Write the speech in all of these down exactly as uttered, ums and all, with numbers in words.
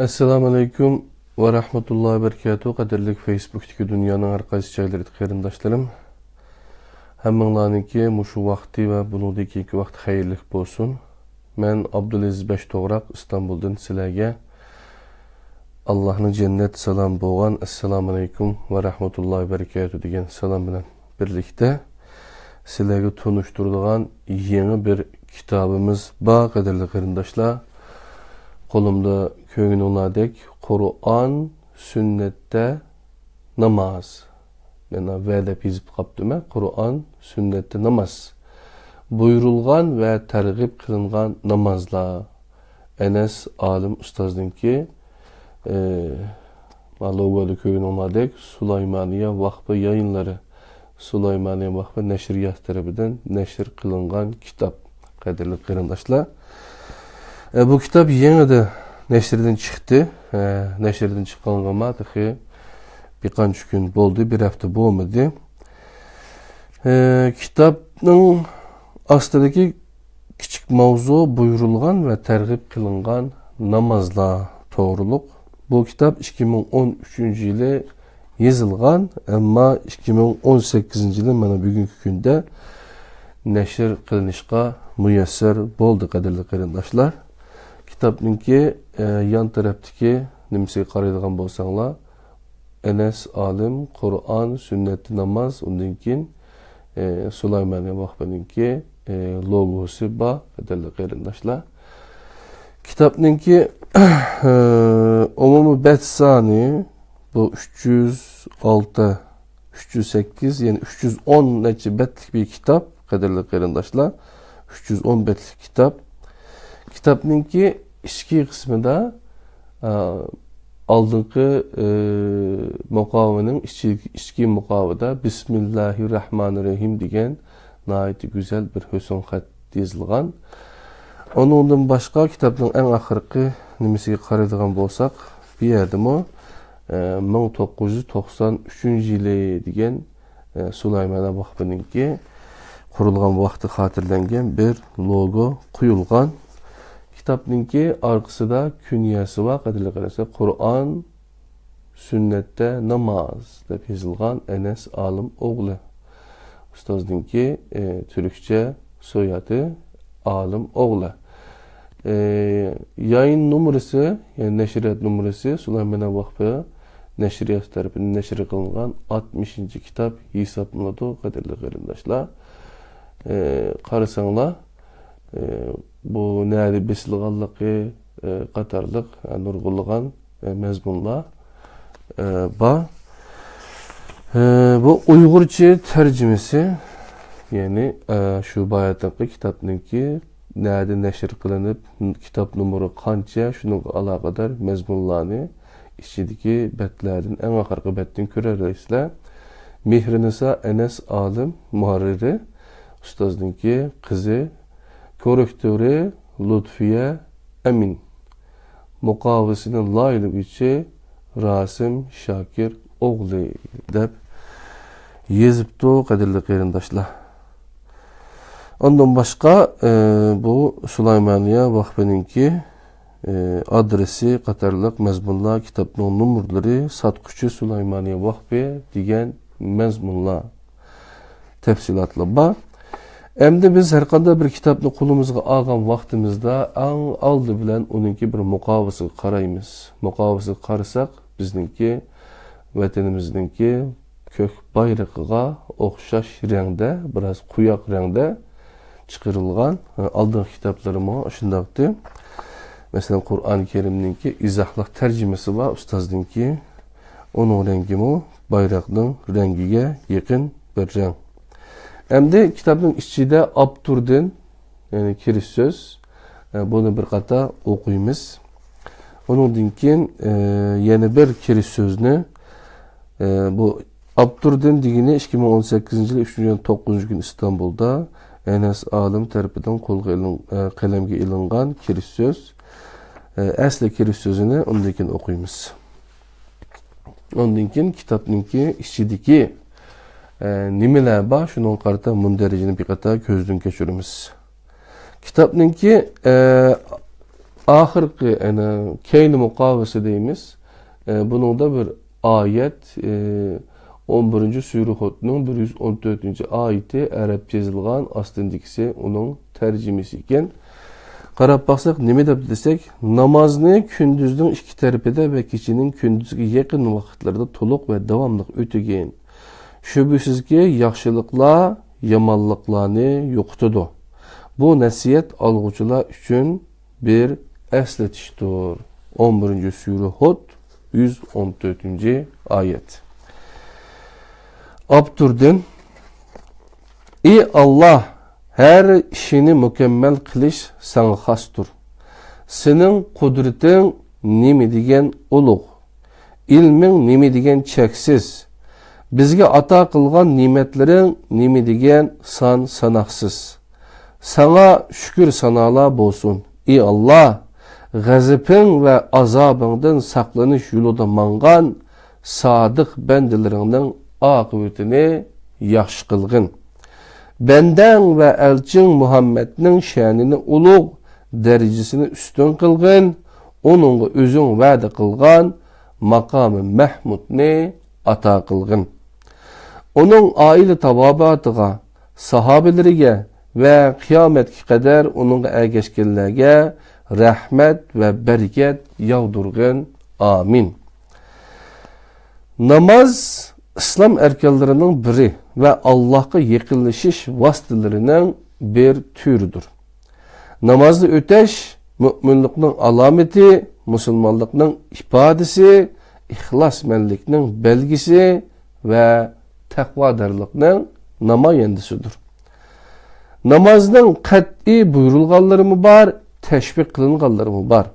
ئەسسالامۇئەلەيكۇم ۋە رەھمەتۇللاھى ۋە بەرىكاتۇھ. قەدىرلىك فېيسبۇكتىكى دۇنيانىڭ ھەر قايسى جايلىرىدىكى قېرىنداشلىرىم. ھەممىڭلارنىڭكى مۇشۇ ۋاقتى ۋە بۇنىڭدىن كېيىنكى ۋاقىت خەيرلىك بولسۇن. مەن ئابدۇلئەزىز بەشتوغراق ئىستانبۇلدىن سىلەرگە ئاللاھنىڭ جەننەت سالامى بولغان ئەسسالامۇئەلەيكۇم ۋە رەھمەتۇللاھى ۋە بەرىكاتۇھ دېگەن سالام بىلەن بىرلىكتە سىلەرگە تونۇشتۇرىدىغان يېڭى بىر كىتابىمىز بار، قەدىرلىك قېرىنداشلار. قولۇمدا كۆرگىنىڭلاردەك قۇرئان سۈننەتتە ناماز. مانا ۋە دەپ يېزىپ قاپتىمەن. قۇرئان سۈننەتتە ناماز. بۇيرۇلغان ۋە تەرغىب قىلىنغان نامازلار. ئەنەس ئالىم ئۇستازنىڭكى، ئە، ما لوگودا كۆرگىنىڭلاردەك سۇلايمانىيە ۋاقپى يايىنلىرى، سۇلايمانىيە ۋاقپى نەشرىياتى تەرىپىدىن نەشر قىلىنغان كىتاب، قەدىرلىك قېرىنداشلار. ئە، بۇ كىتاب يېڭىدە نەشردىن چىقتى. ئە، نەشردىن چىققانغىمۇ تېخى بىر قانچە كۈن بولدى، بىر ھەپتە بولمىدى. ئە، كىتابنىڭ ئاستىدىكى كىچىك ماۋزۇ بۇيرۇلغان ۋە تەرغىب قىلىنغان نامازلار توغرۇلۇق. بۇ كىتاب ئىككى مىڭ ئون ئۈچىنچى يىلى يېزىلغان، ئەمما ئىككى مىڭ ئون سەككىزىنچى يىلى مانا بۈگۈنكى كۈندە نەشر قىلىنىشقا مۇيەسسەر بولدى، قەدىرلىك قېرىنداشلار. كىتابنىڭكى، ئە، يان تەرەپتىكى نېمىسىگە قارايدىغان بولساڭلار، ئەنەس ئالىم، قۇرئان، سۈننەتتە ناماز، ئۇندىن كېيىن، ئە، سۇلايمانىيە ۋاقپىنىڭكى، ئە، لوگوسى بار، قەدىرلىك قېرىنداشلار. كىتابنىڭكى، ئە، ئومۇمىي بەت سانى بۇ ئۈچ يۈز ئالتە، ئۈچ يۈز سەككىز، يەنى ئۈچ يۈز ئون نەچچە بەتلىك بىر كىتاب، قەدىرلىك قېرىنداشلار. ئۈچ يۈز ئون بەتلىك كىتاب. كىتابنىڭكى ئىچكى قىسمىدا، ئا، ئالدىنقى، ئى، مۇقاۋىنىڭ ئىچى-، ئىچكى مۇقاۋىدا بىسمىللاھىر راھمانىر راھىم دېگەن ناھايىتى گۈزەل بىر ھۆسن خەت يېزىلغان. ئۇنىڭدىن باشقا كىتابنىڭ ئەڭ ئاخىرقى نېمىسىگە قارايدىغان بولساق، بۇ يەردىمۇ، ئە، مىڭ توققۇز يۈز توقسان ئۈچىنچى يىلى دېگەن، ئە، سۇلايمانىيە ۋاقپىنىڭكى قۇرۇلغان ۋاقتى خاتىرىلەنگەن بىر لوگو قويۇلغان. كىتابنىڭكى ئارقىسىدا كۈنيەسى بار، قەدىرلىك قېرىنداشلار، قۇرئان سۈننەتتە ناماز دەپ يېزىلغان، ئەنەس ئالىم ئوغلى. ئۇستازنىڭكى، ئى، تۈركچە سويادى ئالىم ئوغلى. ئى، يايىن نومۇرىسى، يەنى نەشرىيات نومۇرىسى سۇلايمانىيە ۋاقپى نەشرىياتى تەرىپىدىن نەشر قىلىنغان ئاتمىشىنچى كىتاب ھېسابلىنىدۇ، قەدىرلىك قېرىنداشلار. ئى، قارىساڭلار، ئى، بۇ نەدە بېسىلغانلىقى، ئى، قاتارلىق، ئى، نۇرغۇنلىغان، ئى، مەزمۇنلار، ئى، بار. ئى، بۇ ئۇيغۇرچە تەرجىمىسى، يەنى، ئى، شۇ باياتىنقى كىتابنىڭكى نەدە نەشر قىلىنىپ، كىتاب نومۇرى قانچە، شۇنىڭغا ئالاقىدار مەزمۇنلارنى ئىچىدىكى بەتلەردىن، ئەڭ ئاخىرقى بەتتىن كۆرەلەيسىلەر. مېھرىنىسا ئەنەس ئالىم مۇھەررىرى، ئۇستازنىڭكى قىزى، كوررېكتورى لۇتفىيە ئەمىن، مۇقاۋىسىنى لايىھىلىگۈچى راسىم شاكىر ئوغلى دەپ يېزىپتۇ، قەدىرلىك قېرىنداشلار. ئاندىن باشقا، ئى، بۇ سۇلايمانىيە ۋاقپىنىڭكى، ئى، ئادرېسى قاتارلىق مەزمۇنلار، كىتابنىڭ نومۇرلىرى، ساتقۇچى سۇلايمانىيە ۋاقپى دېگەن مەزمۇنلار، تەپسىلاتلار بار. ئەمدى بىز ھەر قانداق بىر كىتابنى قولىمىزغا ئالغان ۋاقتىمىزدا ئەڭ ئالدى بىلەن ئۇنىڭكى بىر مۇقاۋىسىگە قارايمىز. مۇقاۋىسىگە قارىساق، بىزنىڭكى ۋەتىنىمىزنىڭكى كۆك بايرىقىغا ئوخشاش رەڭدە، بىراز قويۇق رەڭدە چىقىرىلغان. ئالدىنقى كىتابلىرىمۇ شۇنداقتى. مەسىلەن، قۇرئان كەرىمنىڭكى ئىزاھلىق تەرجىمىسى بار ئۇستازنىڭكى. ئۇنىڭ رەڭگىمۇ بايراقنىڭ رەڭگىگە يېقىن بىر رەڭ. ئەمدى كىتابنىڭ ئىچىدە ئاپتوردىن، يەنى كىرىش سۆز، ئە، بۇنى بىر قاتا ئوقۇيمىز. ئۇنىڭدىن كېيىن، ئە، يەنە بىر كىرىش سۆزنى، ئە، بۇ ئاپتوردىن دېگىنى ئىككى مىڭ ئون سەككىزىنچى يىل ئۈچىنچى ئاينىڭ توققۇزىنچى كۈنى ئىستانبۇلدا ئەنەس ئالىم تەرىپىدىن قولغا ئېلىن-، ئە، قەلەمگە ئېلىنغان كىرىش سۆز. ئە، ئەسلى كىرىش سۆزىنى ئۇندىن كېيىن ئوقۇيمىز. ئۇندىن كېيىن كىتابنىڭكى ئىچىدىكى، ئە، نېمىلەر بار، شۇنىڭغا قارىتا مۇندەرىجىنى بىر قاتا كۆزدىن كەچۈرىمىز. كىتابنىڭكى، ئە، ئاخىرقى، ئەنە، كەينى مۇقاۋىسى دەيمىز. ئە، بۇنىڭدا بىر ئايەت، ئە، ئون بىرىنچى سۈرە ھۇدنىڭ بىر يۈز ئون تۆتىنچى ئايىتى ئەرەبچە يېزىلغان، ئاستىندىكىسى ئۇنىڭ تەرجىمىسى ئىكەن. قاراپ باقساق، نېمە دەپ دېسەك، نامازنى كۈندۈزنىڭ ئىككى تەرىپىدە ۋە كېچىنىڭ كۈندۈزگە يېقىن ۋاقىتلىرىدا تولۇق ۋە داۋاملىق ئۆتىگىن. شۈبھىسىزكى، ياخشىلىقلار يامانلىقلارنى يوقىتىدۇ. بۇ نەسىھەت ئالغۇچىلار ئۈچۈن بىر ئەسلىتىشتۇر. ئون بىرىنچى سۈرە ھۇد، يۈز ئون تۆتىنچى ئايەت. ئاپتوردىن: ئى ئاللاھ، ھەر ئىشنى مۇكەممەل قىلىش ساڭا خاستۇر. سېنىڭ قۇدرىتىڭ نېمە دېگەن ئۇلۇغ، ئىلمىڭ نېمە دېگەن چەكسىز، بىزگە ئاتا قىلغان نېمەتلىرىڭ نېمە دېگەن سان ساناقسىز. ساڭا شۈكۈر سانالار بولسۇن، ئى ئاللاھ، غەزىپىڭ ۋە ئازابىڭدىن ساقلىنىش يولىدا ماڭغان سادىق بەندىلىرىڭنىڭ ئاقىۋىتىنى ياخشى قىلغىن. بەندەڭ ۋە ئەلچىڭ مۇھەممەدنىڭ شەنىنى ئۇلۇغ، دەرىجىسىنى ئۈستۈن قىلغىن. ئۇنىڭغا ئۆزۈڭ ۋەدە قىلغان ماقامى مەھمۇدنى ئاتا قىلغىن. ئۇنىڭ ئائىلە تاۋابىئاتىغا، ساھابىلىرىگە ۋە قىيامەتكە قەدەر ئۇنىڭغا ئەگەشكەنلەرگە رەھمەت ۋە بەرىكەت ياغدۇرغىن. ئامىن. ناماز ئىسلام ئەركانلىرىنىڭ بىرى ۋە ئاللاھقا يېقىنلىشىش ۋاسىتىلىرىنىڭ بىر تۈرىدۇر. نامازنى ئۆتەش مۆمىنلىكنىڭ ئالامىتى، مۇسۇلمانلىقنىڭ ئىپادىسى، ئىخلاسمەنلىكنىڭ بەلگىسى ۋە تەقۋادارلىقنىڭ نامايەندىسىدۇر. نامازنىڭ قەتئىي بۇيرۇلغانلىرىمۇ بار، تەشۋىق قىلىنغانلىرىمۇ بار.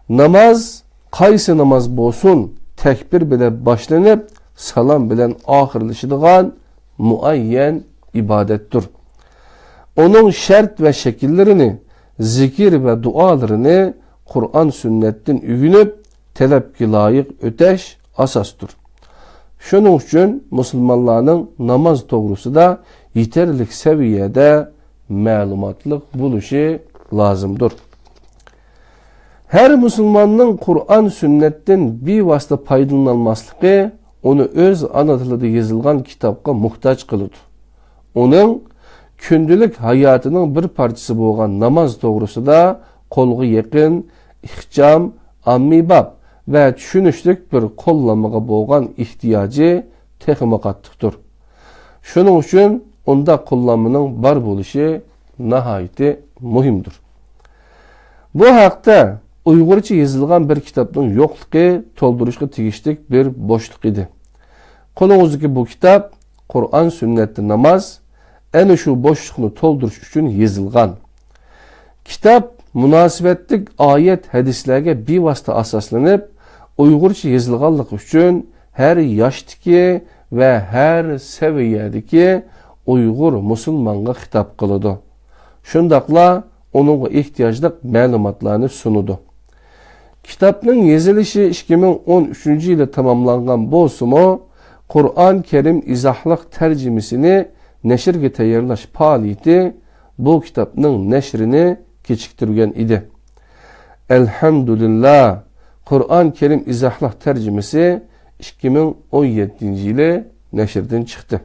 ناماز، قايسى ناماز بولسۇن، تەكبىر بىلەن باشلىنىپ، سالام بىلەن ئاخىرلىشىدىغان مۇئەييەن ئىبادەتتۇر. ئۇنىڭ شەرت ۋە شەكىللىرىنى، زىكىر ۋە دۇئالىرىنى قۇرئان سۈننەتتىن ئۆگىنىپ، تەلەپكە لايىق ئۆتەش ئاساستۇر. شۇنىڭ ئۈچۈن مۇسۇلمانلارنىڭ ناماز توغرىسىدا يېتەرلىك سەۋىيەدە مەلۇماتلىق بولۇشى لازىمدۇر. ھەر مۇسۇلماننىڭ قۇرئان سۈننەتتىن بىۋاسىتە پايدىلىنالماسلىقى ئۇنى ئۆز ئانا تىلىدا يېزىلغان كىتابقا موھتاج قىلىدۇ. ئۇنىڭ كۈندىلىك ھاياتىنىڭ بىر پارچىسى بولغان ناماز توغرىسىدا قولغا يېقىن، ئىخچام، ئاممىباب ۋە چۈشىنىشلىك بىر قوللانمىغا بولغان ئېھتىياجى تېخىمۇ قاتتىقتۇر. شۇنىڭ ئۈچۈن ئۇنداق قوللانمىنىڭ بار بولۇشى ناھايىتى مۇھىمدۇر. بۇ ھەقتە ئۇيغۇرچە يېزىلغان بىر كىتابنىڭ يوقلۇقى تولدۇرۇشقا تېگىشلىك بىر بوشلۇق ئىدى. قولىڭىزدىكى بۇ كىتاب قۇرئان سۈننەتتە ناماز، ئەنە شۇ بوشلۇقنى تولدۇرۇش ئۈچۈن يېزىلغان. كىتاب مۇناسىۋەتلىك ئايەت، ھەدىسلەرگە بىۋاسىتە ئاساسلىنىپ، ئۇيغۇرچە يېزىلغانلىقى ئۈچۈن ھەر ياشتىكى ۋە ھەر سەۋىيەدىكى ئۇيغۇر مۇسۇلمانغا خىتاب قىلىدۇ. شۇنداقلا ئۇنىڭغا ئېھتىياجلىق مەلۇماتلارنى سۇنىدۇ. كىتابنىڭ يېزىلىشى ئىككى مىڭ ئون ئۈچىنچى يىلى تاماملانغان بولسىمۇ، قۇرئان كەرىم ئىزاھلىق تەرجىمىسىنى نەشرگە تەييارلاش پائالىيىتى بۇ كىتابنىڭ نەشرىنى كېچىكتۈرگەن ئىدى. ئەلھەمدۇلىللا، قۇرئان كەرىم ئىزاھلىق تەرجىمىسى ئىككى مىڭ ئون يەتتىنچى يىلى نەشردىن چىقتى.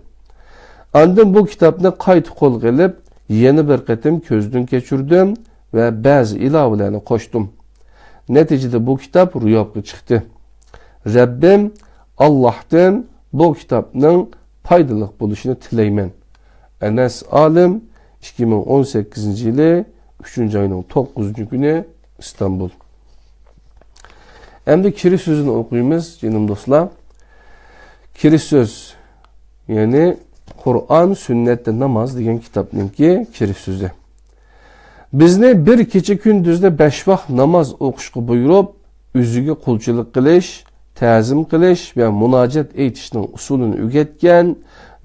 ئاندىن بۇ كىتابنى قايتا قولغا ئېلىپ، يەنە بىر قېتىم كۆزدىن كەچۈردۈم ۋە بەزى ئىلاۋىلەرنى قوشتۇم. نەتىجىدە بۇ كىتاب روياپقا چىقتى. رەببىم ئاللاھتىن بۇ كىتابنىڭ پايدىلىق بولۇشىنى تىلەيمەن. ئەنەس ئالىم، ئىككى مىڭ ئون سەككىزىنچى يىلى ئۈچىنچى ئاينىڭ توققۇزىنچى كۈنى، ئىستانبۇل. ئەمدى كىرىش سۆزىنى ئوقۇيمىز، جېنىم دوستلار. كىرىش سۆز، يەنى قۇرئان سۈننەتتە ناماز دېگەن كىتابنىڭكى كىرىش سۆزى. بىزنى بىر كېچە كۈندۈزدە بەش ۋاق ناماز ئوقۇشقا بۇيرۇپ، ئۆزىگە قۇلچىلىق قىلىش، تەزىم قىلىش ۋە مۇناجات ئېيتىشنىڭ ئۇسۇلىنى ئۆگەتكەن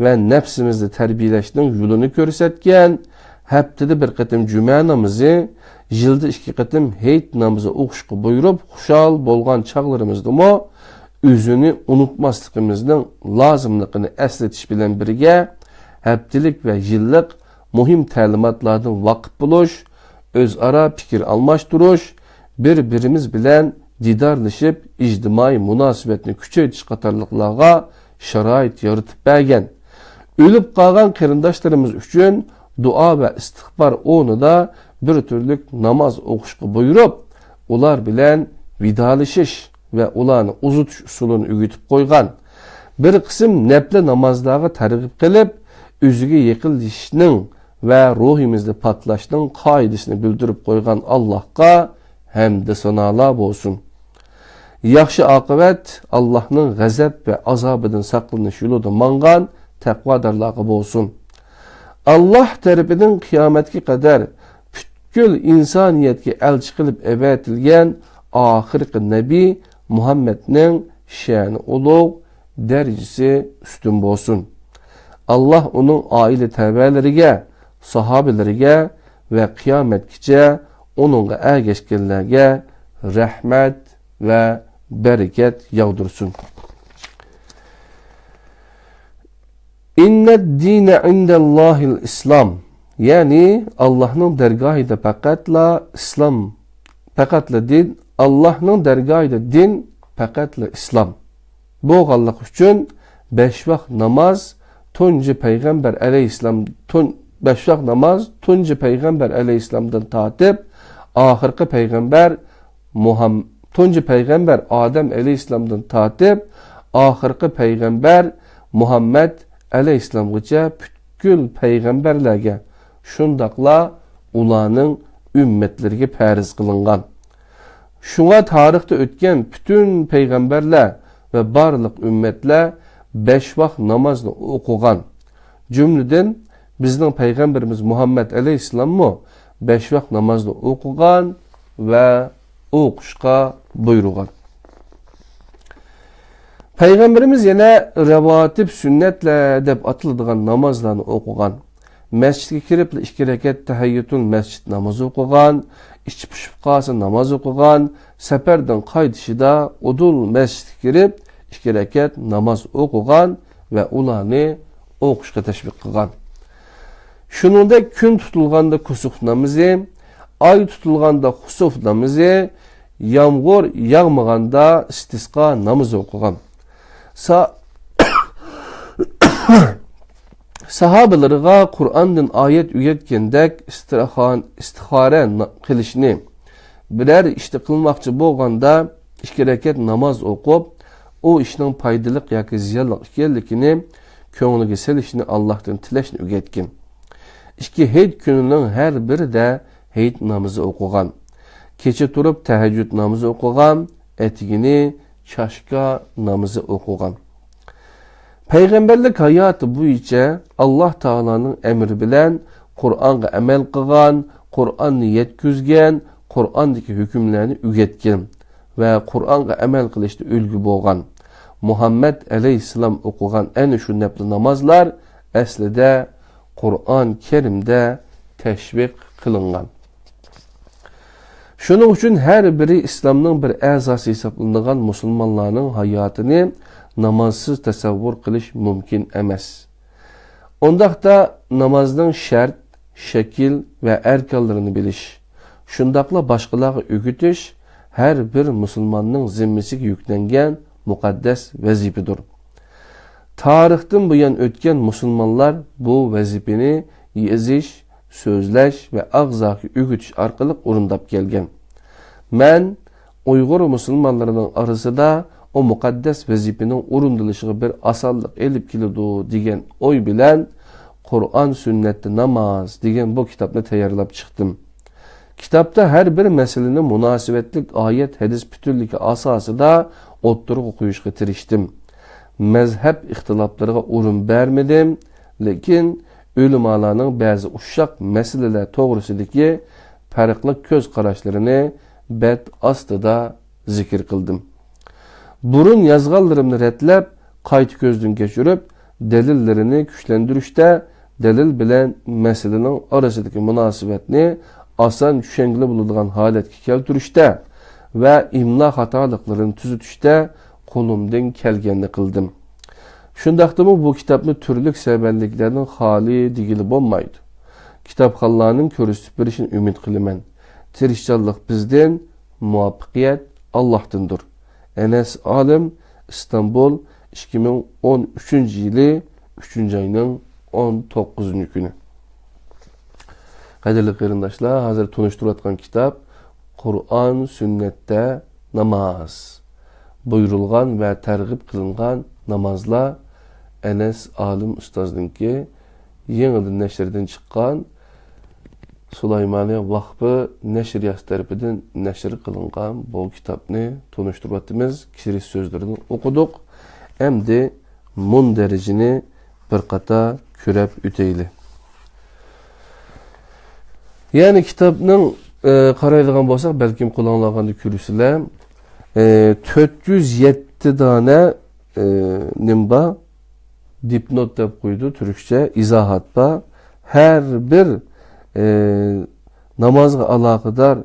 ۋە نەپسىمىزنى تەربىيەلەشنىڭ يولىنى كۆرسەتكەن، ھەپتىدە بىر قېتىم جۈمە نامىزى، يىلدا ئىككى قېتىم ھېيت نامىزى ئوقۇشقا بۇيرۇپ، خۇشال بولغان چاغلىرىمىزدىمۇ ئۆزىنى ئۇنتۇماسلىقىمىزنىڭ لازىملىقىنى ئەسلىتىش بىلەن بىرگە، ھەپتىلىك ۋە يىللىق مۇھىم تەلىماتلاردىن ۋاقىپ بولۇش، ئۆزئارا پىكىر ئالماشتۇرۇش، بىر-بىرىمىز بىلەن دىدارلىشىپ، ئىجتىمائىي مۇناسىۋەتنى كۈچەيتىش قاتارلىقلارغا شارائىت يارىتىپ بەرگەن. ئۆلۈپ قالغان قېرىنداشلىرىمىز ئۈچۈن دۇئا ۋە ئىستىغپار ئورنىدا بىر تۈرلۈك ناماز ئوقۇشقا بۇيرۇپ، ئۇلار بىلەن ۋىدالىشىش ۋە ئۇلارنى ئۇزىتىش ئۇسۇلىنى ئۆگىتىپ قويغان. بىر قىسىم نەپلى نامازلارغا تەرغىب قىلىپ، ئۆزىگە يېقىنلىشىشنىڭ ۋە روھىمىزنى پاكلاشنىڭ قائىدىسىنى بىلدۈرۈپ قويغان ئاللاھقا ھەمدۇ سانالار بولسۇن. ياخشى ئاقىۋەت ئاللاھنىڭ غەزەپ ۋە ئازابىدىن ساقلىنىش يولىدا ماڭغان تەقۋادارلارغا بولسۇن. ئاللاھ تەرىپىدىن قىيامەتكە قەدەر پۈتكۈل ئىنسانىيەتكە ئەلچى قىلىپ ئەۋەتىلگەن ئاخىرقى نەبىي مۇھەممەدنىڭ شەنى ئۇلۇغ، دەرىجىسى ئۈستۈن بولسۇن. ئاللاھ ئۇنىڭ ئائىلە تەۋەلىرىگە، ساھابىلىرىگە ۋە قىيامەتكىچە ئۇنىڭغا ئەگەشكەنلەرگە رەھمەت ۋە بەرىكەت ياغدۇرسۇن. ئىننەد دىنە ئىندەللاھىل ئىسلام. يەنى ئاللاھنىڭ دەرگاھىدا پەقەتلا ئىسلام، پەقەتلا دىن، ئاللاھنىڭ دەرگاھىدا دىن پەقەتلا ئىسلام بولغانلىقى ئۈچۈن، بەش ۋاق ناماز تۇنجى پەيغەمبەر ئەلەيھىسسالام، تۇن-، بەش ۋاق ناماز تۇنجى پەيغەمبەر ئەلەيھىسسالامدىن تارتىپ، ئاخىرقى پەيغەمبەر مۇھەم-، تۇنجى پەيغەمبەر ئادەم ئەلەيھىسسالامدىن تارتىپ، ئاخىرقى پەيغەمبەر مۇھەممەد ئەلەيھىسسالامغىچە پۈتكۈل پەيغەمبەرلەرگە، شۇنداقلا ئۇلارنىڭ ئۈممەتلىرىگە پەرز قىلىنغان. شۇڭا تارىختا ئۆتكەن پۈتۈن پەيغەمبەرلەر ۋە بارلىق ئۈممەتلەر بەش ۋاق نامازنى ئوقۇغان. جۈملىدىن بىزنىڭ پەيغەمبىرىمىز مۇھەممەد ئەلەيھىسسالاممۇ بەش ۋاق نامازنى ئوقۇغان ۋە ئوقۇشقا بۇيرۇغان. پەيغەمبىرىمىز يەنە رەۋاتىب سۈننەتلەر دەپ ئاتىلىدىغان نامازلارنى ئوقۇغان. مەسچىتكە كىرىپلا ئىككى رەكەت تەھەييەتۇل مەسچىت نامىزى ئوقۇغان، ئىچى پۇشۇپ قالسا ناماز ئوقۇغان، سەپەردىن قايتىشىدا ئۇدۇل مەسچىتكە كىرىپ ئىككى رەكەت ناماز ئوقۇغان ۋە ئۇلارنى ئوقۇشقا تەشۋىق قىلغان. شۇنىڭدەك كۈن تۇتۇلغاندا كۇسۇف نامىزى، ئاي تۇتۇلغاندا خۇسۇف نامىزى، يامغۇر ياغمىغاندا ئىستىسقا نامىزى ئوقۇغان. سا-، ساھابىلىرىغا قۇرئاندىن ئايەت ئۆگەتكەندەك ئىستىرخان-، ئىستىخارە نا-، قىلىشنى، بىرەر ئىشنى قىلماقچى بولغاندا ئىككى رەكەت ناماز ئوقۇپ، ئۇ ئىشنىڭ پايدىلىق ياكى زىيانلىق ئىكەنلىكىنى كۆڭلىگە سېلىشنى، ئاللاھتىن تىلەشنى ئۆگەتكىن. ئىككى ھېيت كۈنىنىڭ ھەر بىرىدە ھېيت نامىزى ئوقۇغان. كېچە تۇرۇپ تەھەججۇد نامىزى ئوقۇغان، ئەتىگىنى چاشكا نامىزى ئوقۇغان. پەيغەمبەرلىك ھاياتى بويىچە ئاللاھ تائالانىڭ ئەمرى بىلەن قۇرئانغا ئەمەل قىلغان، قۇرئاننى يەتكۈزگەن، قۇرئاندىكى ھۆكۈملەرنى ئۆگەتكەن ۋە قۇرئانغا ئەمەل قىلىشتا ئۈلگە بولغان مۇھەممەد ئەلەيھىسسالام ئوقۇغان ئەنە شۇ نەپلى نامازلار ئەسلىدە قۇرئان كەرىمدە تەشۋىق قىلىنغان. شۇنىڭ ئۈچۈن ھەر بىرى ئىسلامنىڭ بىر ئەزاسى ھېسابلىنىدىغان مۇسۇلمانلارنىڭ ھاياتىنى نامازسىز تەسەۋۋۇر قىلىش مۇمكىن ئەمەس. ئۇنداقتا نامازنىڭ شەرت، شەكىل ۋە ئەركانلىرىنى بىلىش، شۇنداقلا باشقىلارغا ئۆگىتىش ھەر بىر مۇسۇلماننىڭ زىممىسىگە يۈكلەنگەن مۇقەددەس ۋەزىپىدۇر. تارىختىن بۇيان ئۆتكەن مۇسۇلمانلار بۇ ۋەزىپىنى يېزىش، سۆزلەش ۋە ئاغزاكى ئۆگىتىش ئارقىلىق ئورۇنداپ كەلگەن. مەن ئۇيغۇر مۇسۇلمانلىرىنىڭ ئارىسىدا ئۇ مۇقەددەس ۋەزىپىنىڭ ئورۇندىلىشىغا بىر ئاسانلىق ئېلىپ كېلىدۇ دېگەن ئوي بىلەن قۇرئان سۈننەتتە ناماز دېگەن بۇ كىتابنى تەييارلاپ چىقتىم. كىتابتا ھەر بىر مەسىلىنى مۇناسىۋەتلىك ئايەت، ھەدىس پۈتۈنلۈكى ئاساسىدا ئوتتۇرىغا قويۇشقا تىرىشتىم. مەزھەپ ئىختىلاپلىرىغا ئورۇن بەرمىدىم، لېكىن ئۆلىمالارنىڭ بەزى ئۇششاق مەسىلىلەر توغرىسىدىكى پەرقلىق كۆز قاراشلىرىنى بەت ئاستىدا زىكىر قىلدىم. بۇرۇن يازغانلىرىمنى رەتلەپ، قايتا كۆزدىن كەچۈرۈپ، دەلىللىرىنى كۈچلەندۈرۈشتە، دەلىل بىلەن مەسىلىنىڭ ئارىسىدىكى مۇناسىۋەتنى ئاسان چۈشەنگىلى بولىدىغان ھالەتكە كەلتۈرۈشتە ۋە ئىملا خاتالىقلىرىنى تۈزىتىشتە قولۇمدىن كەلگەننى قىلدىم. شۇنداقتىمۇ بۇ كىتابنى تۈرلۈك سەۋەنلىكلەردىن خالىي دېگىلى بولمايدۇ. كىتابخانلارنىڭ كۆرسىتىپ بېرىشىنى ئۈمىد قىلىمەن. تىرىشچانلىق بىزدىن، مۇۋەپپەقىيەت ئاللاھتىندۇر. ئەنەس ئالىم، ئىستانبۇل، ئىككى مىڭ ئون ئۈچىنچى يىلى ئۈچىنچى ئاينىڭ ئون توققۇزىنچى كۈنى. قەدىرلىك قېرىنداشلار، ھازىر تونۇشتۇرۇۋاتقان كىتاب قۇرئان سۈننەتتە ناماز. بۇيرۇلغان ۋە تەرغىب قىلىنغان نامازلار، ئەنەس ئالىم ئۇستازنىڭكى يېڭىدىن نەشردىن چىققان سۇلايمانىيە ۋاقپى نەشرىياتى تەرىپىدىن نەشر قىلىنغان بۇ كىتابنى تونۇشتۇرۇۋاتىمىز. كىرىش سۆزلىرىنى ئوقۇدۇق. ئەمدى مۇندەرىجىنى بىر قاتار كۆرۈپ ئۆتەيلى. يەنى كىتابنىڭ، ئى، قارايدىغان بولساق، بەلكىم قولۇڭلارغا كۆرىسىلەر. ئى، تۆت يۈز يەتتە دانە، ئى، نېمە بار؟ دىپنوت دەپ قويىدۇ تۈركچە، ئىزاھات بار. ھەر بىر، ئى، نامازغا ئالاقىدار،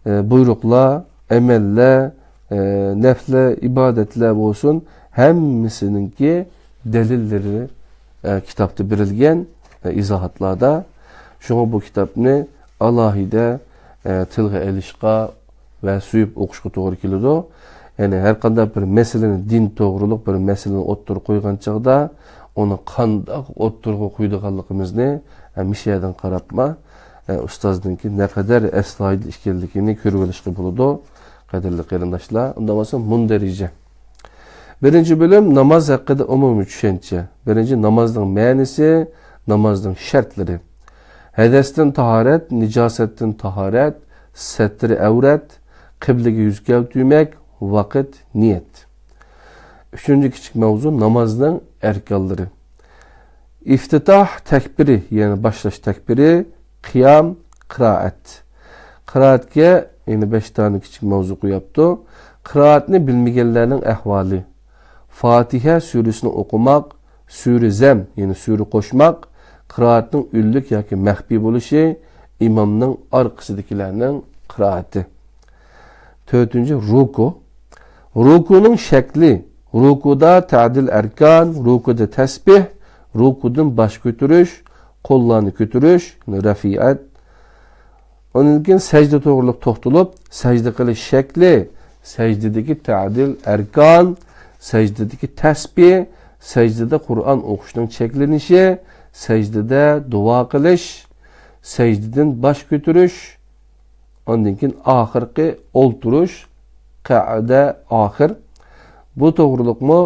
ئى، بۇيرۇقلار، ئەمەللەر، ئى، نەپلەر، ئىبادەتلەر بولسۇن، ھەممىسىنىڭكى دەلىللىرى، ئى، كىتابتا بېرىلگەن، ئى، ئىزاھاتلاردا. شۇڭا بۇ كىتابنى ئالاھىدە، ئە، تىلغا ئېلىشقا ۋە سۆيۈپ ئوقۇشقا توغرا كېلىدۇ. يەنى ھەر قانداق بىر مەسىلىنى، دىن توغرۇلۇق بىر مەسىلىنى ئوتتۇرىغا قويغان چاغدا، ئۇنى قانداق ئوتتۇرىغا قويىدىغانلىقىمىزنى، ئە، مىشەدىن قاراپما، ئە، ئۇستازنىڭكى نەقەدەر ئەستايىدىل ئىكەنلىكىنى كۆرۈۋېلىشقا بولىدۇ، قەدىرلىك قېرىنداشلار. ئۇنداق بولسا مۇندەرىجە. بىرىنچى بۆلۈم، ناماز ھەققىدە ئومۇمىي چۈشەنچە. بىرىنچى، نامازنىڭ مەنىسى، نامازنىڭ شەرتلىرى. ھەدەستىن تاھارەت، نىجاسەتتىن تاھارەت، سەترى ئەۋرەت، قىبلىگە يۈز كەلتۈرمەك، ۋاقىت، نىيەت. ئۈچىنچى كىچىك ماۋزۇ، نامازنىڭ ئەركانلىرى. ئىفتىتاھ تەكبىرى، يەنى باشلاش تەكبىرى، قىيام، قىرائەت. قىرائەتكە يەنە بەش دانە كىچىك ماۋزۇ قويۇپتۇ. قىرائەتنى بىلمىگەنلەرنىڭ ئەھۋالى. فاتىھە سۈرىسىنى ئوقۇماق، سۈرە زەم، يەنى سۈرە قوشماق، قىرائەتنىڭ ئۈنلۈك ياكى مەخپىي بولۇشى، ئىمامنىڭ ئارقىسىدىكىلەرنىڭ قىرائىتى. تۆتىنچى، رۇكۇ. رۇكۇنىڭ شەكلى. رۇكۇدا تەدىل ئەركان، رۇكۇدا تەسبىھ، رۇكۇدىن باش كۆتۈرۈش، قوللارنى كۆتۈرۈش، رەفىئەت. ئۇنىڭدىن كېيىن سەجدە توغرۇلۇق توختىلىپ، سەجدە قىلىش شەكلى، سەجدىدىكى تەدىل ئەركان، سەجدىدىكى تەسبىھ، سەجدىدە قۇرئان ئوقۇشنىڭ چەكلىنىشى، سەجدىدە دۇئا قىلىش، سەجدىدىن باش كۆتۈرۈش، ئاندىن كېيىن ئاخىرقى ئولتۇرۇش، قەئدە ئاخىر. بۇ توغرۇلۇقمۇ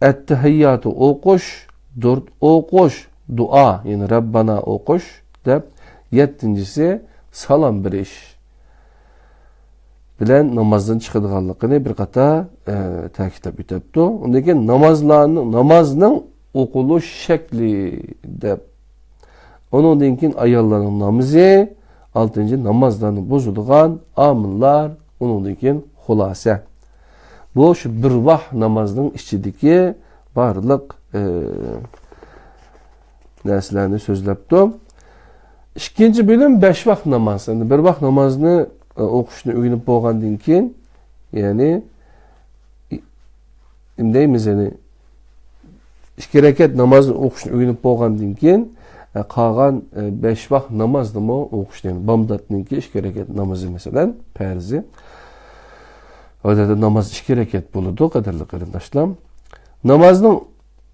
ئەتتەھىياتى ئوقۇش، دۇرۇد ئوقۇش، دۇئا، يەنى رەببانا ئوقۇش دەپ، يەتتىنچىسى سالام بېرىش بىلەن نامازدىن چىقىدىغانلىقىنى بىر قاتار، ئە، تەكىتلەپ ئۆتەپتۇ. ئۇندىن كېيىن نامازلارنىڭ، نامازنىڭ ئوقۇلۇش شەكلى دەپ، ئۇنىڭدىن كېيىن ئاياللارنىڭ نامىزى، ئالتىنچى، نامازلارنى بۇزىدىغان ئامىللار، ئۇنىڭدىن كېيىن خۇلاسە. بۇ شۇ بىر ۋاق نامازنىڭ ئىچىدىكى بارلىق، ئى، نەرسىلەرنى سۆزلەپتۇ. ئىككىنچى بۆلۈم بەش ۋاق ناماز. ئەمدى بىر ۋاق نامازنى، ئى، ئوقۇشنى ئۆگىنىپ بولغاندىن كېيىن، يەنى، ئى، نېمە دەيمىز، يەنى، ئىككى رەكەت نامازنى ئوقۇشنى ئۆگىنىپ بولغاندىن كېيىن، ئە، قالغان، ئە، بەش ۋاق نامازنىمۇ ئوقۇشنى، يەنى بامداتنىڭكى ئىككى رەكەت نامىزى، مەسىلەن، پەرزى. ئادەتتە ناماز ئىككى رەكەت بولىدۇ، قەدىرلىك قېرىنداشلار. نامازنىڭ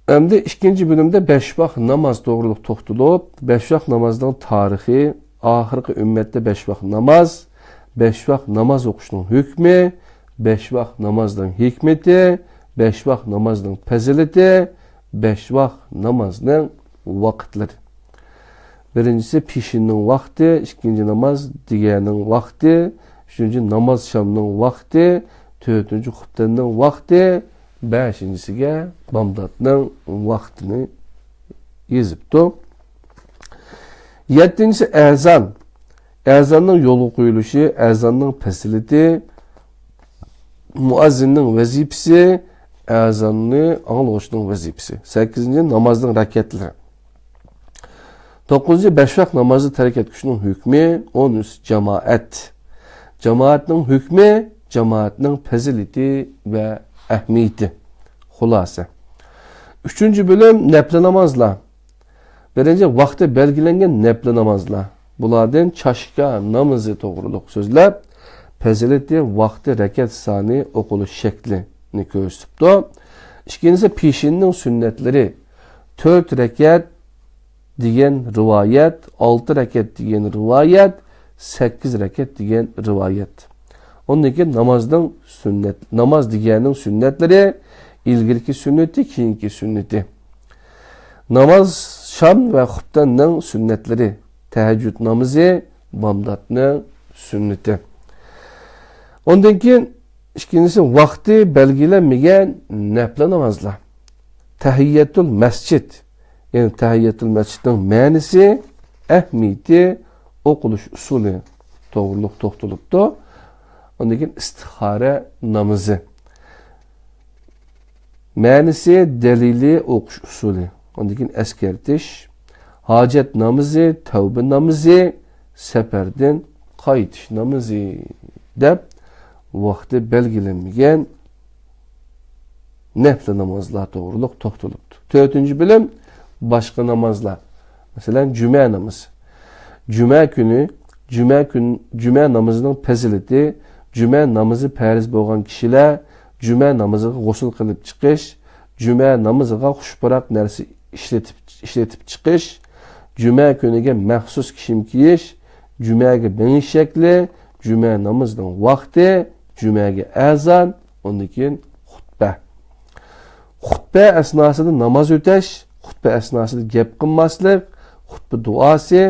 ئەمدى ئىككىنچى بۆلۈمدە بەش ۋاق ناماز توغرۇلۇق توختىلىپ، بەش ۋاق نامازنىڭ تارىخى، ئاخىرقى ئۈممەتتە بەش ۋاق ناماز، بەش ۋاق ناماز ئوقۇشنىڭ ھۆكمى، بەش ۋاق نامازنىڭ ھېكمىتى، بەش ۋاق نامازنىڭ پەزىلىتى، بەش ۋاق نامازنىڭ ۋاقىتلىرى. بىرىنچىسى پېشىننىڭ ۋاقتى، ئىككىنچى ناماز دىگەننىڭ ۋاقتى، ئۈچىنچى ناماز شامنىڭ ۋاقتى، تۆتىنچى خۇپتەننىڭ ۋاقتى، بەشىنچىسىگە بامداتنىڭ ۋاقتىنى يېزىپتۇ. يەتتىنچىسى ئەزان. ئەزاننىڭ يولغا قويۇلۇشى، ئەزاننىڭ پەزىلىتى، مۇئەززىننىڭ ۋەزىپىسى، ئەزاننى ئاڭلىغۇچىنىڭ ۋەزىپىسى. سەككىزىنچى، نامازنىڭ رەكەتلىرى. توققۇزىنچى، بەش ۋاق نامازنى تەرك ئەتكۈچىنىڭ ھۆكمى. ئونىنچىسى، جامائەت. جامائەتنىڭ ھۆكمى، جامائەتنىڭ پەزىلىتى ۋە ئەھمىيىتى. خۇلاسە. ئۈچىنچى بۆلۈم، نەپلى نامازلار. بىرىنچى، ۋاقتى بەلگىلەنگەن نەپلى نامازلار. بۇلاردىن چاشكا نامىزى توغرۇلۇق سۆزلەپ، پەزىلىتى، ۋاقتى، رەكەت سانى، ئوقۇلۇش شەكلىنى كۆرسىتىپتۇ. ئىككىنچىسى، پېشىننىڭ سۈننەتلىرى. تۆت رەكەت دېگەن رىۋايەت، ئالتە رەكەت دېگەن رىۋايەت، سەككىز رەكەت دېگەن رىۋايەت. ئۇندىن كېيىن نامازنىڭ سۈننەت، ناماز دېگەننىڭ سۈننەتلىرى، ئىلگىرىكى سۈننىتى، كېيىنكى سۈننىتى. ناماز، شام ۋە خۇپتەننىڭ سۈننەتلىرى، تەھەججۇد نامىزى، بامداتنىڭ سۈننىتى. ئۇندىن كېيىن ئىككىنچىسى، ۋاقتى بەلگىلەنمىگەن نەپلە نامازلار. تەھىيەتۇل مەسچىد، يەنى تەھىيەتۇل مەسچىدنىڭ مەنىسى، ئەھمىيىتى، ئوقۇلۇش ئۇسۇلى توغرۇلۇق توختىلىپتۇ. ئۇندىن كېيىن ئىستىخارە نامىزى. مەنىسى، دەلىلى، ئوقۇش ئۇسۇلى. ئاندىن كېيىن ئەسكەرتىش، ھاجەت نامىزى، تەۋبە نامىزى، سەپەردىن قايتىش نامىزى دەپ ۋاقتى بەلگىلەنمىگەن نەپلى نامازلار توغرۇلۇق توختىلىپتۇ. تۆتىنچى بۆلۈم، باشقا نامازلار. مەسىلەن، جۈمە نامىزى. جۈمە كۈنى، جۈمە كۈن، جۈمە نامىزىنىڭ پەزىلىتى، جۈمە نامىزى پەرز بولغان كىشىلەر جۈمە نامىزىغا غۇسۇل قىلىپ چىقىش، جۈمە نامىزىغا خۇشپۇراق نەرسە ئىشلىتىپ، ئىشلىتىپ چىقىش، جۈمە كۈنىگە مەخسۇس كىيىم كىيىش، جۈمەگە مېڭىش شەكلى، جۈمە نامىزىنىڭ ۋاقتى، جۈمەگە ئەزان، ئۇندىن كېيىن خۇتبە. خۇتبە ئەسناسىدا ناماز ئۆتەش، خۇتبە ئەسناسىدا گەپ قىلماسلىق، خۇتبە دۇئاسى،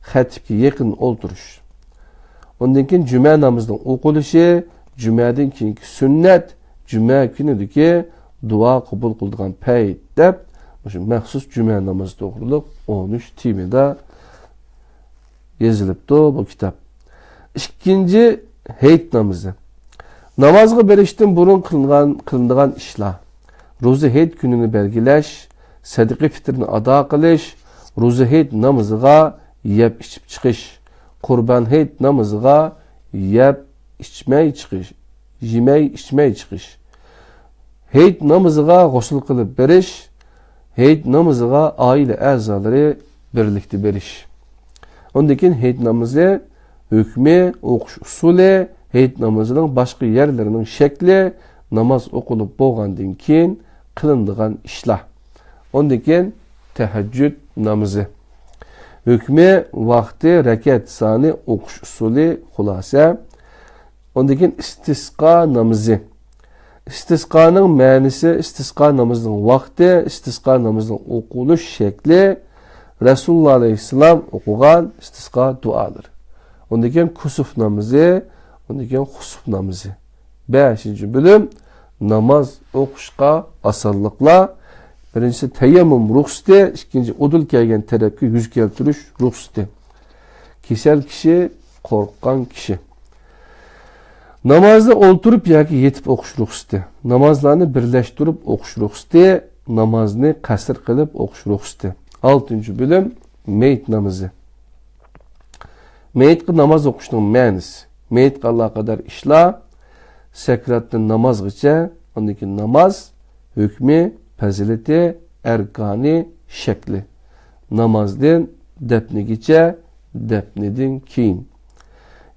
خەتىپكە يېقىن ئولتۇرۇش. ئۇندىن كېيىن جۈمە نامىزىنىڭ ئوقۇلۇشى، جۈمەدىن كېيىنكى سۈننەت، جۈمە كۈنىدىكى دۇئا قوبۇل قىلىدىغان پەيت دەپ، مۇشۇ مەخسۇس جۈمە نامىزى توغرۇلۇق ئون ئۈچ تېمىدا يېزىلىپتۇ بۇ كىتاب. ئىككىنچى، ھېيت نامىزى. نامازغا بېرىشتىن بۇرۇن قىلىنغان، قىلىنىدىغان ئىشلار. روزا ھېيت كۈنىنى بەلگىلەش، سەدىقە پىتىرنى ئادا قىلىش، روزا ھېيت نامىزىغا يەپ ئىچىپ چىقىش، قۇربان ھېيت نامىزىغا يەپ ئىچمەي چىقىش، يېمەي ئىچمەي چىقىش. ھېيت نامىزىغا غۇسۇل قىلىپ بېرىش، ھېيت نامىزىغا ئائىلە ئەزالىرى بىرلىكتە بېرىش. ئۇندىن كېيىن ھېيت نامىزى ھۆكمى، ئوقۇش ئۇسۇلى، ھېيت نامىزىنىڭ باشقا يەرلىرىنىڭ شەكلى، ناماز ئوقۇلۇپ بولغاندىن كېيىن قىلىنىدىغان ئىشلار. ئۇندىن كېيىن تەھەججۇد نامىزى. ھۆكمى، ۋاقتى، رەكەت سانى، ئوقۇش ئۇسۇلى، خۇلاسە. ئۇندىن كېيىن ئىستىسقا نامىزى. ئىستىسقانىڭ مەنىسى، ئىستىسقا نامىزىنىڭ ۋاقتى، ئىستىسقا نامىزىنىڭ ئوقۇلۇش شەكلى، رەسۇلۇللا ئەلەيھىسسالام ئوقۇغان ئىستىسقا دۇئالىرى. ئۇندىن كېيىن كۇسۇف نامىزى، ئۇندىن كېيىن خۇسۇف نامىزى. بەشىنچى بۆلۈم، ناماز ئوقۇشقا ئاسانلىقلار. بىرىنچىسى، تەيەممۇم رۇخسىتى، ئىككىنچى، ئۇدۇل كەلگەن تەرەپكە يۈز كەلتۈرۈش رۇخسىتى. كېسەل كىشى، قورققان كىشى. نامازنى ئولتۇرۇپ ياكى يېتىپ ئوقۇش رۇخسىتى. نامازلارنى بىرلەشتۈرۈپ ئوقۇش رۇخسىتى. نامازنى قەسىر قىلىپ ئوقۇش رۇخسىتى. ئالتىنچى بۆلۈم، مېيىت نامىزى. مېيىتقا ناماز ئوقۇشنىڭ مەنىسى. مېيىتقا ئالاقىدار ئىشلار، سەكراتتىن نامازغىچە، ئاندىن كېيىن ناماز، ھۆكمى، پەزىلىتى، ئەركانى، شەكلى. نامازدىن دەپنىگىچە، دەپنىدىن كېيىن.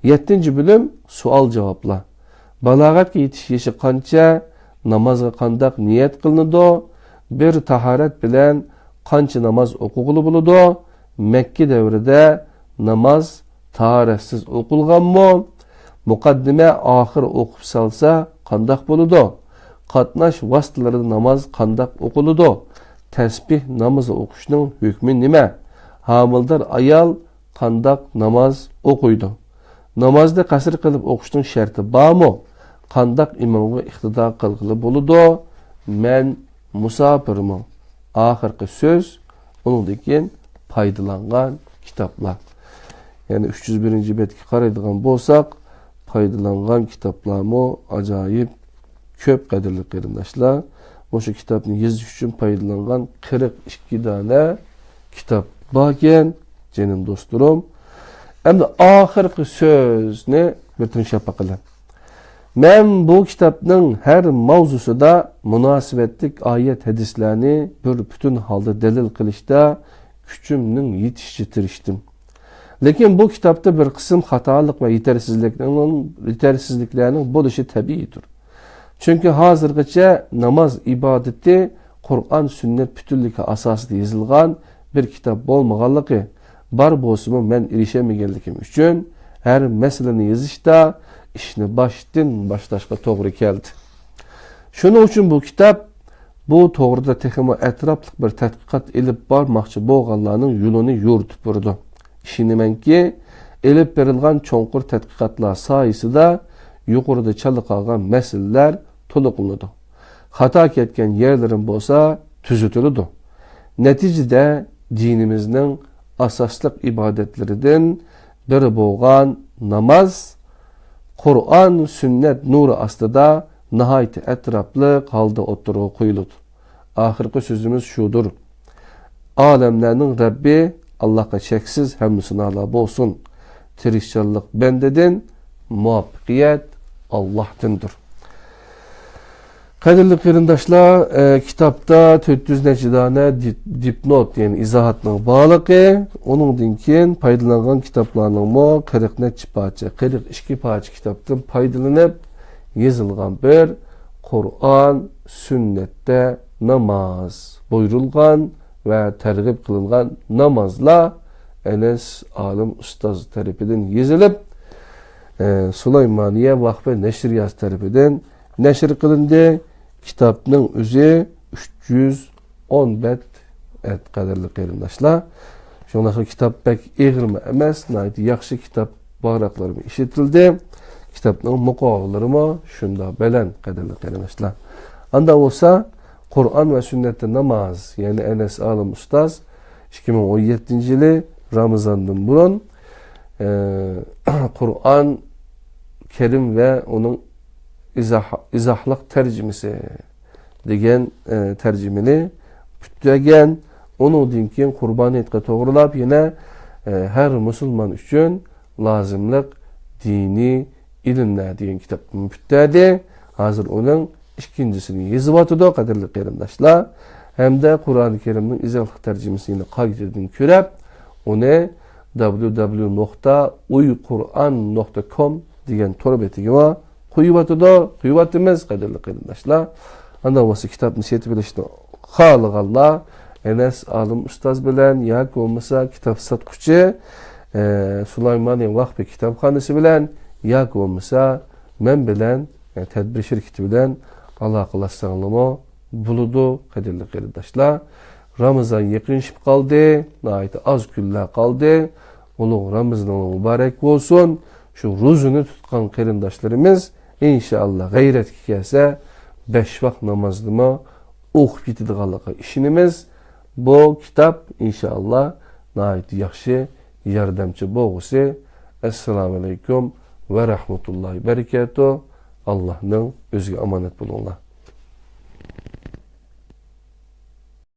يەتتىنچى بۆلۈم، سوئال-جاۋابلار. بالاغەتكە يېتىش يېشى قانچە؟ نامازغا قانداق نىيەت قىلىنىدۇ؟ بىر تاھارەت بىلەن قانچە ناماز ئوقۇغىلى بولىدۇ؟ مەككە دەۋرىدە ناماز تاھارەتسىز ئوقۇلغانمۇ؟ مۇقەددىمە ئاخىر ئوقۇپ سالسا قانداق بولىدۇ؟ قاتناش ۋاسىتىلىرىدا ناماز قانداق ئوقۇلىدۇ؟ تەسبىھ نامىزى ئوقۇشنىڭ ھۆكمى نېمە؟ ھامىلىدار ئايال قانداق ناماز ئوقۇيدۇ؟ نامازنى قەسىر قىلىپ ئوقۇشنىڭ شەرتى بارمۇ؟ قانداق ئىمامغا ئىقتىدا قىلغىلى بولىدۇ؟ مەن مۇساپىرمۇ؟ ئاخىرقى سۆز، ئۇنىڭدىن كېيىن پايدىلانغان كىتابلار. يەنى ئۈچ يۈز بىرىنچى بەتكە قارايدىغان بولساق، پايدىلانغان كىتابلارمۇ ئاجايىپ كۆپ، قەدىرلىك قېرىنداشلار. مۇشۇ كىتابنى يېزىش ئۈچۈن پايدىلانغان قىرىق ئىككى دانە كىتاب باركەن، جېنىم دوستلىرىم. ئەمدى ئاخىرقى سۆزنى بىر تىڭشاپ باقىلى. مەن بۇ كىتابنىڭ ھەر ماۋزۇسىدا مۇناسىۋەتلىك ئايەت، ھەدىسلەرنى بىر پۈتۈن ھالدا دەلىل قىلىشتا كۈچۈمنىڭ يېتىشىچە تىرىشتىم. لېكىن بۇ كىتابتا بىر قىسىم خاتالىق ۋە يېتەرسىزلىكنىڭ، يېتەرسىزلىكلەرنىڭ بولۇشى تەبىئىيدۇر. چۈنكى ھازىرغىچە ناماز ئىبادىتى قۇرئان، سۈننەت پۈتۈنلۈكى ئاساسىدا يېزىلغان بىر كىتاب بولمىغانلىقى، بار بولسىمۇ مەن ئېرىشەلمىگەنلىكىم ئۈچۈن ھەر مەسىلىنى يېزىشتا ئىشنى باشتىن باشلاشقا توغرا كەلدى. شۇنىڭ ئۈچۈن بۇ كىتاب بۇ توغرىدا تېخىمۇ ئەتراپلىق بىر تەتقىقات ئېلىپ بارماقچى بولغانلارنىڭ يولىنى يورۇتۇپ بېرىدۇ. ئىشىنىمەنكى، ئېلىپ بېرىلغان چوڭقۇر تەتقىقاتلار سايىسىدا يۇقىرىدا چالا قالغان مەسىلىلەر تولۇقلىنىدۇ. خاتا كەتكەن يەرلىرىم بولسا تۈزىتىلىدۇ. نەتىجىدە دىنىمىزنىڭ ئاساسلىق ئىبادەتلىرىدىن بىرى بولغان ناماز قۇرئان، سۈننەت نۇرى ئاستىدا ناھايىتى ئەتراپلىق ھالدا ئوتتۇرىغا قويۇلىدۇ. ئاخىرقى سۆزىمىز شۇدۇر. ئالەملەرنىڭ رەببى ئاللاھقا چەكسىز ھەمدۇ سانالار بولسۇن. تىرىشچانلىق بەندىدىن، مۇۋەپپەقىيەت ئاللاھتىندۇر. قەدىرلىك قېرىنداشلار، ئە، كىتابتا تۆت يۈز نەچچە دانە دىپ-، دىپنوت، يەنى ئىزاھاتنىڭ بارلىقى، ئۇنىڭدىن كېيىن پايدىلانغان كىتابلارنىڭمۇ قىرىق نەچچە پارچە، قىرىق ئىككى پارچە كىتابتىن پايدىلىنىپ يېزىلغان بىر قۇرئان، سۈننەتتە ناماز بۇيرۇلغان ۋە تەرغىب قىلىنغان نامازلار ئەنەس ئالىم ئۇستاز تەرىپىدىن يېزىلىپ، ئە، سۇلايمانىيە ۋەقپى نەشرىياتى تەرىپىدىن نەشر قىلىندى. كىتابنىڭ ئۆزى ئۈچ يۈز ئون بەت، ئەت، قەدىرلىك قېرىنداشلار. شۇڭلاشقا كىتاب بەك ئېغىرمۇ ئەمەس، ناھايىتى ياخشى كىتاب، ۋاراقلىرىمۇ ئىشلىتىلدى. كىتابنىڭ مۇقاۋىلىرىمۇ شۇنداق بەلەن، قەدىرلىك قېرىنداشلار. ئاندا بولسا، قۇرئان ۋە سۈننەتتە ناماز، يەنى ئەنەس ئالىم ئۇستاز ئىككى مىڭ ئون يەتتىنچى يىلى رامىزاندىن بۇرۇن، ئە، قۇرئان كەرىم ۋە ئۇنىڭ ئىزاھ-، ئىزاھلىق تەرجىمىسى دېگەن، ئە، تەرجىمىنى پۈتتۈرگەن. ئۇنىڭدىن كېيىن قۇربان ھېيتقا توغرىلاپ يەنە، ئە، ھەر مۇسۇلمان ئۈچۈن لازىملىق دىنىي ئىلىملەر دېگەن كىتابنى پۈتتۈردى. ھازىر ئۇنىڭ ئىككىنچىسىنى يېزىۋاتىدۇ، قەدىرلىك قېرىنداشلار. ھەمدە قۇرئان كەرىمنىڭ ئىزاھلىق تەرجىمىسىنى يەنە قايتىدىن كۆرۈپ، ئۇنى دابليۇ دابليۇ نۇقتا ئۇي قۇرئان نۇقتا كوم دېگەن تور بېتىگىمۇ قويۇۋاتىدۇ، قويۇۋاتىمىز، قەدىرلىك قېرىنداشلار. ئاندىن بولسا كىتابنى سېتىۋېلىشنى خالىغانلار ئەنەس ئالىم ئۇستاز بىلەن ياكى بولمىسا كىتاب ساتقۇچى، ئە، سۇلايمانىي ۋەقپى كىتابخانىسى بىلەن ياكى بولمىسا مەن بىلەن، ئە، تەدبىر شىركىتى بىلەن ئالاقىلەشسەڭلارمۇ بولىدۇ، قەدىرلىك قېرىنداشلار. رامىزان يېقىنلىشىپ قالدى، ناھايىتى ئاز كۈنلەر قالدى. ئۇلۇغ رامىزانىڭلار مۇبارەك بولسۇن. شۇ روزىنى تۇتقان قېرىنداشلىرىمىز ئىنشائاللا غەيرەتكە كەلسە، بەش ۋاق نامازنىمۇ ئوقۇپ كېتىدىغانلىقىغا ئىشىنىمىز. بۇ كىتاب ئىنشائاللا ناھايىتى ياخشى ياردەمچى بولغۇسى. ئەسسالامۇئەلەيكۇم ۋە رەھمەتۇللاھى بەرىكاتۇھ. ئاللاھنىڭ ئۆزىگە ئامانەت بولۇڭلار.